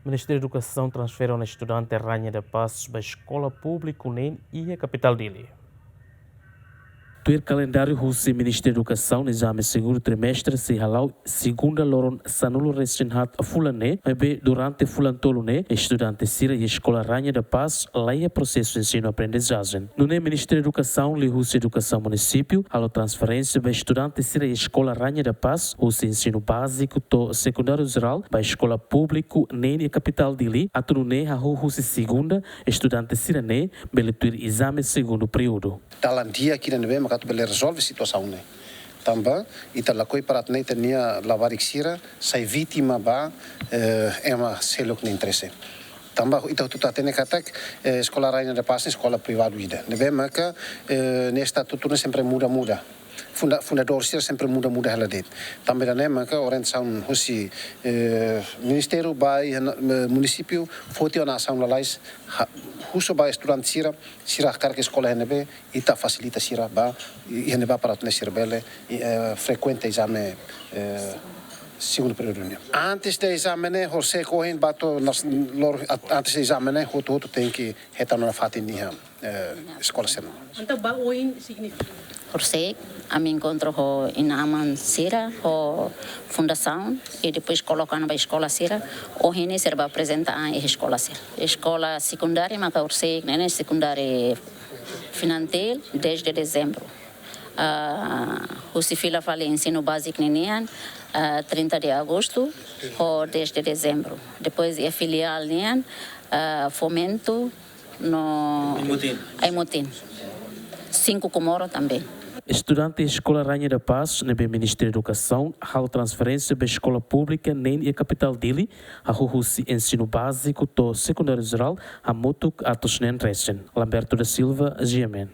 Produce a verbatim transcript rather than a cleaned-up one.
Ministériu Edukasaun transfere ona estudante Rainha da Paz ba eskola públiku neen iha kapitál Dili. Tuir kalendáriu husi Ministériu Edukasaun, ezame segundu trimestre sei hala'o segunda loron sanulu resin haat fulan ne'e, maibé durante fulan tolu ne'e, estudante sira iha eskola Rainha da Paz laiha prosesu ensinu-aprendizajen. Nune'e Ministériu Edukasaun liuhusi Edukasaun Munisípiu halo transferénsia ba estudante sira iha eskola Rainha da Paz, husi ensinu báziku to'o sekundáriu jerál, ba eskola públiku neen iha kapitál Dili, atu nune'e hahú husi segunda, estudante sira-ne'e bele tuir ezame segundu períodu. Dalan di'ak ida ne'ebé maka atu bele rezolve situasaun ne'e. Tanba ita lakohi para atu nune'e ita-nia labarik sira sai vítima ba, eh, ema seluk nia interese. Tanba ita hotu hatene katak, eh, eskola Rainha da Paz ne'e eskola privadu ida ne'ebé maka, eh, nia estatutu ne'e sempre muda-muda. Funda-, fundadór sira sempre muda-muda hela de'it. Tanba ida-ne'e maka orientasaun husi, eh, ministériu ba iha, eh, munisípiu foti ona asaun lalais, ha-, husu ba estudante sira, sira hakarak eskola iha ne'ebé, ita fasilita sira ba iha ne'ebá para atu nune'e sira bele, eh, frekuenta ezame, eh, segundu períodu nian. Antes de ezame ne'e, horisehik ohin ba to'o nas-, lor-, a-, antes de ezame ne'e, hotu-hotu tenke hetan ona fatin iha, eh, eskola sira-ne'e. Entaun ba oin signifika? Horisehik, ami enkontru ho inan-aman sira, ho fundasaun, i depois koloka ona ba eskola sira, ohin ne'e sira bá aprezenta an iha eskola sira. Eskola sekundária maka horisehik ne'e, ne'e sekundária infantil, dez de dezembro. Ah, husi fila fali ensinu báziku ninian, ah, trinta de agosto, ho dez de dezembro. Depois iha filiál nian, ah, Fomento, no Aimutin. Cinco Comoro também. Estudante eskola Rainha da Paz ne'ebé Ministériu Edukasaun halo transferénsia ba eskola públika neen iha kapitál Dili, hahú husi ensinu báziku to'o sekundáriu jerál, hamutuk atus neen resin. Lamberto da Silva, G M N.